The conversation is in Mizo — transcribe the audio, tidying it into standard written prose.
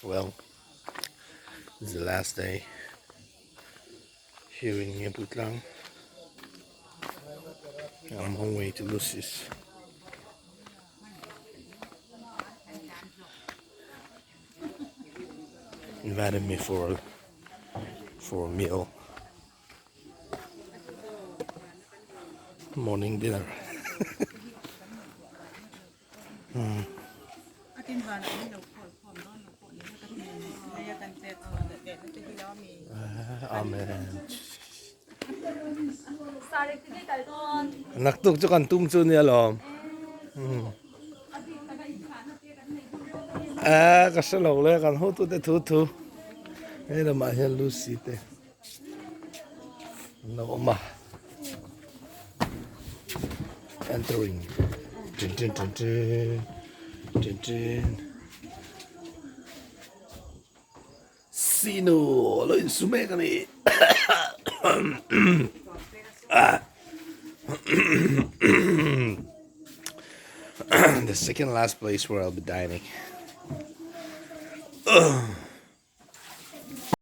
Well, it's the last day here in Ngengpui Tlang. I'm on my way to Lucy's. Invited me for for a meal. Morning dinner. Amen. Naktuk chu kan tum chu nia lawm. A ka hre lo le kan hotu te thu thu. Hei lamah hian Lucy te an lo awm a. Entering. Tin tin tin tin. Tin tin. Sinu lo insu mek a ni. The second last place where I'll be dining.